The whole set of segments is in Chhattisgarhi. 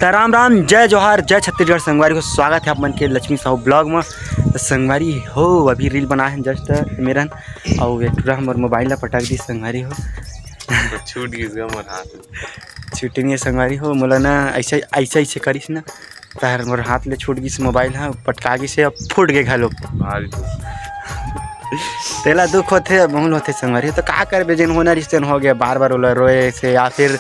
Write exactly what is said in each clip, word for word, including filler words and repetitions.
त राम राम, जय जोहार, जय छत्तीसगढ़ संगवारी हो। स्वागत है आप मन के लक्ष्मी साहू vlog में। त संगवारी हो, अभी reel बनाए हैं just मेरन, अउ एक टुरा हमर mobile ला पटक दी संगवारी हो। तो छूट गिस गा मोर हाथ ले। छूटे नहीं संगवारी हो, मोला ना ऐसे, ऐसे, ऐसे करिस ना, तार मोर हाथ ले छूट गिस mobile हा, पटका गिस हे, अब फूट गे घलो। भारी दुख। तेला दुख होथे, बहुल होथे संगवारी हो। तो का करबे, जेन होना रिहिस तेन हो गया, बार बार ओला रोए से या फिर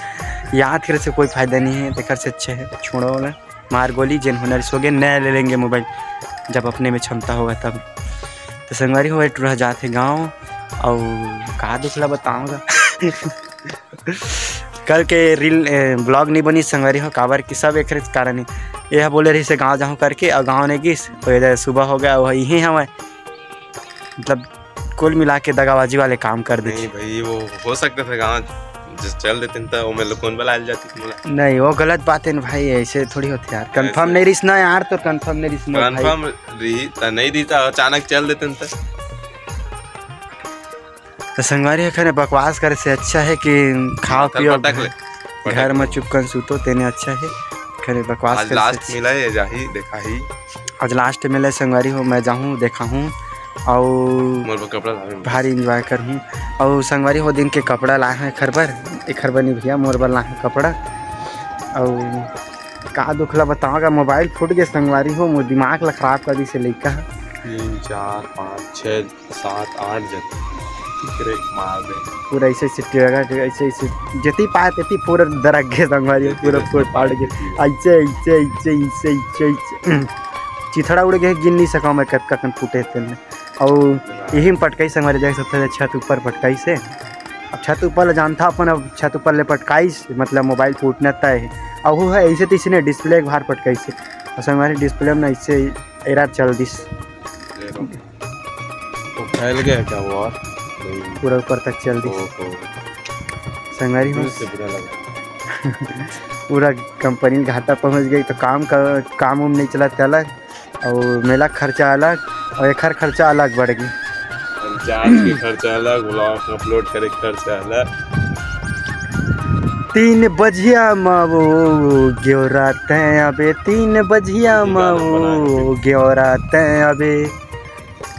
याद करे से कोई फायदा नहीं है, तेकर से अच्छे है छोड़ो ओला, मार गोली, जेन होना रिहिस हो गया, नया ले लेंगे mobile जब अपने में क्षमता होगा तब। तो संगवारी हो, एक टुरा जात हे गाँव, अउ का दुख ला बताऊँ गा। कल के reel, ए, vlog नहीं बनी संगवारी हो, काबर कि सब एकरे कारण ही। ये बोले रहिस हे गाँव जाहूँ करके, अउ गाँव नहीं गिस, तो इधर सुबह हो गया, वही है हमें, मतलब, कुल मिला के दगाबाजी वाले काम कर नहीं देथे। भाई, वो हो सकता था गाँव जैसे चल देते न, तो ओमे लोग कौन बलाल जाती थी मोला? नहीं, वो गलत बात है ना भाई, ऐसे थोड़ी होते यार। Confirm ऐसे नहीं रिहिस ना यार, तो confirm नहीं रिहिस मोर भाई। Confirm रही, त नहीं रही, त अचानक चल देते न, त तो संगवारी हो, एखने बकवास करे से अच्छा है कि खाओ पत्थर पियो, पटक ले। घर, पटक घर में ले। चुपकन सूतो, तेने अच्छा है। एखने बकवास आज करे से last अच्छा। मिला है, जाही, देखा ही। आज last मिला है संगवारी हो, मैं जाहूँ, देखा हूँ, अउ मोर बर कपड़ा लावे। भारी enjoy करहूँ। अउ संगवारी हो, दिन के कपड़ा लाए हैं एखर बर, एखर बर नहीं भैया, मोर बर लाए हैं कपड़ा। अउ का दुख ला बताओ गा, mobile फूट गए संगवारी हो, मोर दिमाग ला खराब कर दी से लइका ह। तीन, चार, पाँच, छः, सात, आठ जन। फिर एक मार दे। पूरा ऐसे, ऐसे टेढ़ा, ऐसे, ऐसे, जेती पाए तेती पूरा दरक गे संगवारी, जेती पूरा दरक फोड़ पाड़ गे। पाड़ गे। ऐसे, ऐसे, ऐसे, ऐसे, ऐसे, ऐसे। चिथड़ा उड़ गए, गिन नहीं सका मैं कतका कन फूटे तेन। अउ यही में पटकाई संगवारी, देख सकते हैं छत ऊपर पटकाई से। अब छत ऊपर ले जानता अपन, अब छत ऊपर ले पटकाई से, मतलब mobile फूटना तय है। अब वो है ऐसे तैसे ने display के बाहर पटकाई से। और संगवारी display में ऐसे error चल दिस। देखो। वो फैल गया क्या वो और? पूरा ऊपर तक चल दी। ओहो। संगवारी हो। दिल से बुरा लगा। पूरा कंपनी घाटा पहुंच गई, तो काम का, काम उम नहीं चला, चला। और मेला खर्चा अलग, और एखर खर्चा अलग बढ़ गई। हम charge के खर्चा अलग, vlog upload करे के खर्चा अलग। तीन बजिया मा वो गेवराते अबे, तीन बजिया मा वो गेवराते अबे।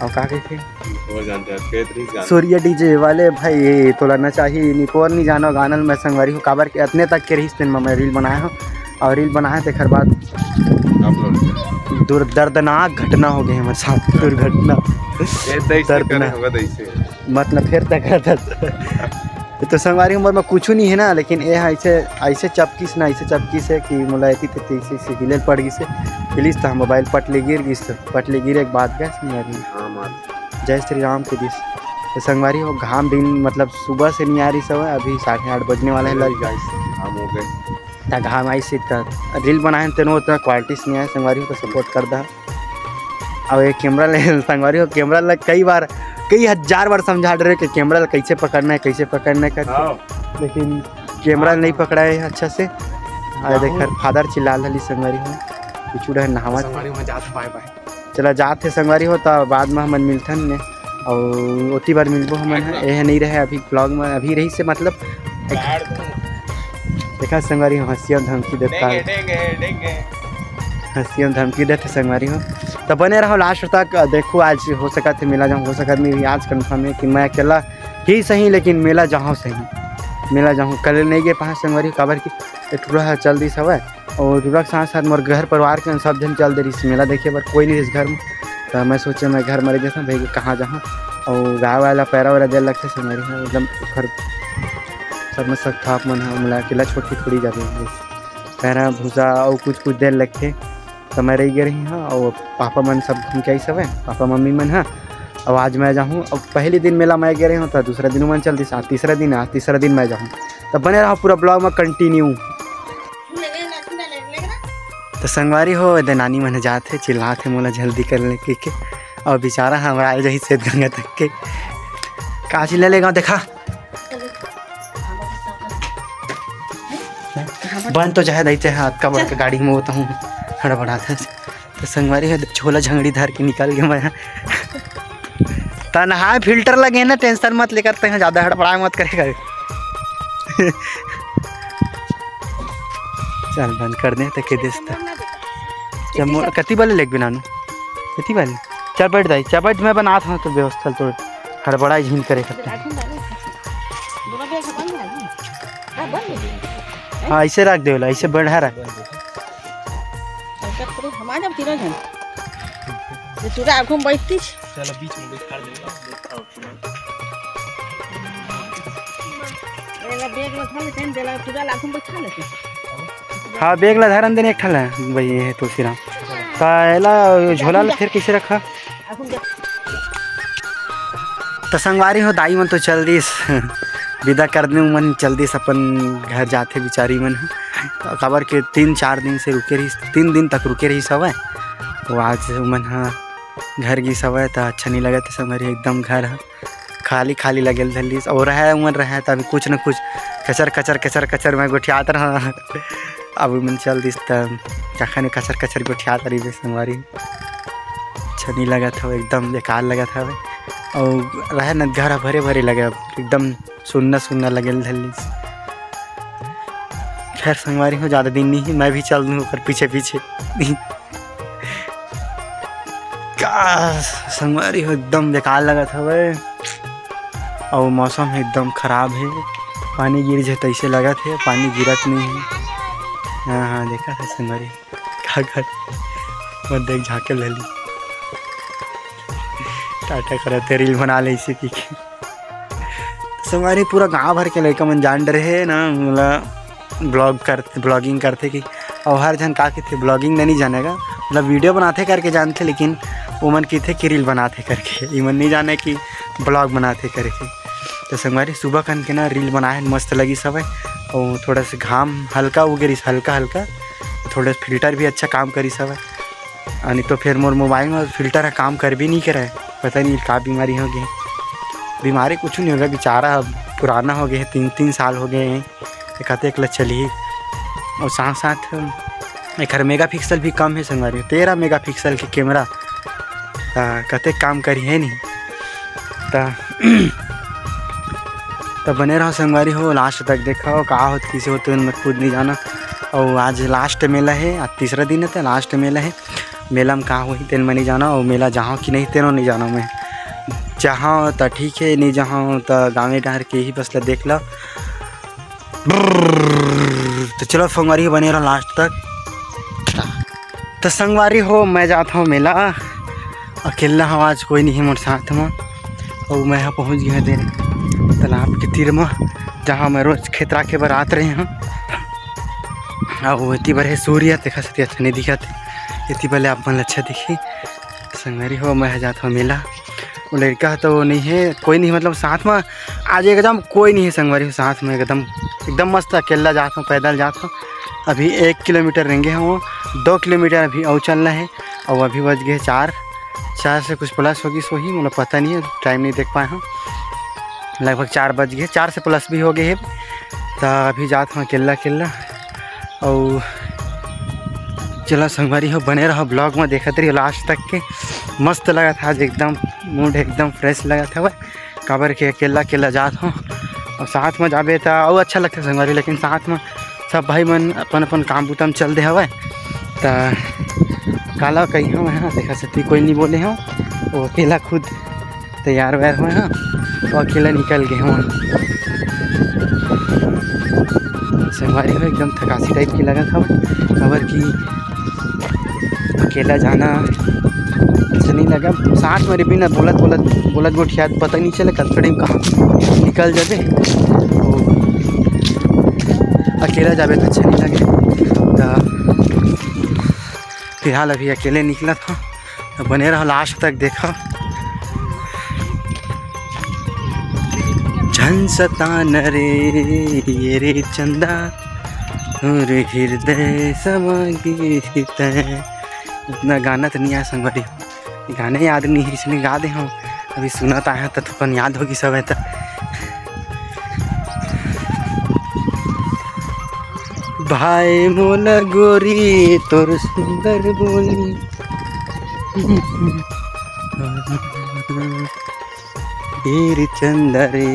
अउ का कहिथे? और जानते हैं, फेर रिस गाना। सूर्य DJ वाले भाई, तोला नचाही निपोर नहीं जानो गाना ल। मैं संगवारी हो, काबर के अतने तक के रहिस तेन म मैं reel बनाए हो, अउ reel बनाए तेखर बाद upload कर। दुर-, दर्दनाक घटना हो गए हमारे साथ, दुर्घटना। ये तो ऐसे दर्दनाक। करे होगा तो ऐसे। मतलब फेर तक दर्द। तो संगवारी उमर में कुछ नहीं है ना, लेकिन ये है ऐसे, ऐसे चपकिस ना, ऐसे चपकिस है कि मोला एती तेती ऐसे, ऐसे हिले पड़ गिस। Please, तो हम mobile पट ले गिर गिस, तो पट ले गिरे के बाद गए संगवारी। हाँ, मार। जय श्री राम के दिस। तो संगवारी हो, घाम दिन मतलब सुबह से नहीं आ रही सब, अभी साढ़े आठ बजने वाला है, लग guys, घाम हो गए। त घाम आई सी त reel बनाए तेनो उतना quality नहीं आए संगवारी हो, तो support कर दा। अब ये camera ले संगवारी हो, camera ला कई बार, कई हजार बार समझा रहे कि camera ला कैसे पकड़ना है, कैसे पकड़ना है करके। हाँ। लेकिन camera हाँ। नहीं पकड़ा है अच्छा से। अरे देख, father चिल्ला लली संगवारी हो, कुछ उड़ा नहावा संगवारी हो, मैं जात bye bye। चला जात हे संगवारी हो, त बाद में हमन मिलथन ने, अउ ओती बार मिलबो हमन ह। एह नहीं रहे अभी vlog में, अभी रही से मतलब एक, देखा संगवारी हो, हंसिया धमकी देता है। हंसिया धमकी देते संगवारी हो, तो बने रहो last तक। देखो, आज हो सकत है मेला जाऊँ, हो सकत नहीं, आज confirm है कि मैं अकेला ही सही, लेकिन मेला जाऊँ सही, मेला जाऊँ। कल नहीं गे पाए संगवारी, काबर कि एक टुरा चल दिस हवय। अउ टुरा के साथ साथ मोर घर परिवार के सब झन चल दे रहिस मेला देखे बर, कोई नहीं रहिस घर में। त मैं सोचे मैं घर में रह जाथंव, भाई कहाँ जाहूँ। अउ गाय वाय ला पैरा वैरा दे लगथे संगवारी हो, एकदम ओखर सब में सब थाप मन ह, मोला अकेला छोड़ के थोड़ी जाबे। पैरा भूसा अउ कुछ कुछ दे लगथे। त मैं रह गे रही हूँ, अउ पापा मन सब घूम के आइस हवय, पापा मम्मी मन ह। अउ आज मैं जाहूँ, अउ पहली दिन मेला मैं गे रही हूँ, त दूसरा दिन मन चल दिस, आज तीसरा दिन, आज तीसरा दिन मैं जाहूँ। त बने रहो पूरा vlog में continue। तो संगवारी हो, एदे नानी मन जात हे, चिल्लात हे मोला जल्दी कर ले के, के। अउ बेचारा हमरा आए जाही सेत गंगा तक के। काची ले लेगा देखा। बन तो जाए दई ते हाथ का बड़का गाड़ी में होता हूँ, हड़बड़ात हे। तो संगवारी हो, झोला झंगड़ी धर के निकल गया मैं। तनहा filter लगे ना, tension मत लेकर, ते ज्यादा हड़बड़ा मत करेगा। चल बंद कर दे त के देस त। चल मोर कति वाले लेगबे नानू? कति वाले? चल बैठ दाई, चल बैठ, मैं बनात हंव तो व्यवस्था तो हड़बड़ाई झिन करे करते। हाँ, ऐसे रख दे वाला, ऐसे बढ़ा रख। हम आ जाब तीनों झन। ये तू आगू में बैठतीस। चलो बीच में बैठा दे। एला बैग में धर लेते हैं, देला तू आगू में बैठा लेते। हाँ, बैग ला धरन देने एक ठा ला, भाई ये है तुलसीराम। त एला झोला ला फिर कैसे रखा? त संगवारी हो, दाई मन तो चल दिस, विदा कर दे, उमन चल दिस अपन घर जाथे बिचारी मन ह। काबर के तीन चार दिन से रुके रहिस, तीन दिन तक रुके रहिस हवय। तो आज उमन ह घर गिस हवय त अच्छा नहीं लगत हे संगवारी, एकदम घर ह खाली खाली लगेल धर लिस। और रहे उमन रहे त अभी कुछ न कुछ कचर कचर कचर कचर में गोठियात रहा। अब उमन चल दिस त कखने कचर कचर गोठियात रहिबे संगवारी। अच्छा नहीं लगत हवे, एकदम बेकार लगत हवे। अउ रहे न घर ह भरे भरे लगे, अब एकदम सुन्ना सुन्ना लगे ल धर लिस। खैर संगवारी हो, ज़्यादा दिन नहीं है, मैं भी चल दूँ ओकर पीछे पीछे। का संगवारी हो, एकदम बेकार लगत हवे। अउ मौसम ह एकदम खराब हे, पानी गिर जाए तइसे लगत हे, पानी गिरत नहीं हे। हाँ हाँ, देखा था संगवारी। का कर? मैं देख झाँके ले ली। टाटा करत हे, रील बना ले इसे की। संगवारी पूरा गांव भर के लइका मन जान डरे हे ना, मोला ब्लॉग कर, ब्लॉगिंग करथे कि, अउ हर झन का कथे ब्लॉगिंग नहीं जाने का, मतलब वीडियो बनाथे करके जानथे, लेकिन ओमन कथे कि रील बनाथे करके, इमन नहीं जाने कि ब्लॉग बनाथे करके। तो संगवारी सुबह कन के ना रील बनाए हन, मस्त लगिस हवय, अउ थोड़ा सा घाम हल्का उगे रिस, हल्का हल्का, थोड़ा फिल्टर भी अच्छा काम करिस हवय। आ, नहीं तो फिर मोर मोबाइल में फिल्टर ह काम कर भी नहीं करे, पता नहीं का बीमारी हो गई। बीमारी कुछ नहीं होगा, बेचारा अब पुराना हो गए, तीन तीन साल हो गए हैं, एक आते एक ला चलही। और साथ साथ एकर मेगा पिक्सल भी कम है संगवारी, तेरह मेगा पिक्सल के कैमरा, आ, कते काम करी है नहीं। त त बने रहो संगवारी हो, लास्ट तक देखो का होत किसे होत, मैं खुद नहीं जाना। और आज लास्ट मेला है, आज तीसरा दिन है, तो लास्ट मेला है। मेला में का होही तेन मैं नहीं जाना, और मेला जहाँ कि नहीं तेनो नहीं जाना मैं। जहाँ त ठीक है, नहीं जहाँ त गाँवे डहर के ही बस ला देख ला। तो चलो संगवारी हो, बने रहो लास्ट तक। तो संगवारी हो, मैं जात हूँ मेला, अकेला हूँ आज, कोई नहीं है मोर साथ में। और मैं यहाँ पहुँच गया दे तालाब के तीर में, जहाँ मैं रोज खेत राखे बर आत रहे हूँ। और वो इतनी बड़े सूर्य देखा सकते अच्छा नहीं दिखा थे, इतनी पहले आप मन अच्छा दिखी। संगवारी हो, मैं जात हूँ मेला। वो लड़का तो नहीं है, कोई नहीं, मतलब साथ में आज एकदम कोई नहीं है संगवारी हो साथ में, एकदम एकदम मस्त अकेला जात हूँ, पैदल जात हूँ। अभी एक किलोमीटर रेंगे हूँ, दो किलोमीटर अभी और चलना है। और अभी बज गए चार, चार से कुछ प्लस होगी सोही, मतलब पता नहीं है, टाइम नहीं देख पाए हूँ। लगभग चार बज गए, चार से प्लस भी हो गए है। तो अभी जात हूँ अकेला अकेला। और चलो संगवारी हो, बने रहो ब्लॉग में, देखत रहियो लास्ट तक के। मस्त लगा था आज, एकदम मूड एकदम फ्रेश लगा था भाई, काबर के अकेला अकेला जात हूँ। और साथ में जाबे त अउ अच्छा लगता संगवारी, लेकिन साथ में सब भाई मन अपन अपन काम बुता में चल दे हवय। त काला कही हूँ मैं, देखा सती कोई नहीं बोले हूँ, वो अकेला खुद तैयार वैयार हुए हैं, वो अकेला निकल गए हूँ। संगवारी हो एकदम थकासी टाइप की लगत हवे, काबर कि अकेला जाना अच्छा नहीं लगा। साथ में रहिबे ना, बोलत बोलत बोलत गोठियात पता नहीं चले कतका टाइम कहाँ निकल जाबे। तो अकेला जाबे तो अच्छा नहीं लगे। तो फिलहाल अभी अकेले निकलत हूँ, तो बने रहो लास्ट तक देखो। झन सतान रे ये रे चंदा, तोर हृदय समा गे तैं। उतना गाना तो नहीं आया संगवारी, गाने याद नहीं है, इसलिए गा दे हूँ। अभी सुनत आया तो थोड़ा याद होगी सब है तो। भाई मोला गोरी तोर सुंदर बोली, ए रे चंदा रे,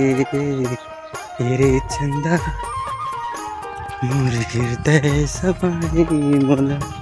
ए रे चंदा। मोर गिरते सबाई मोला।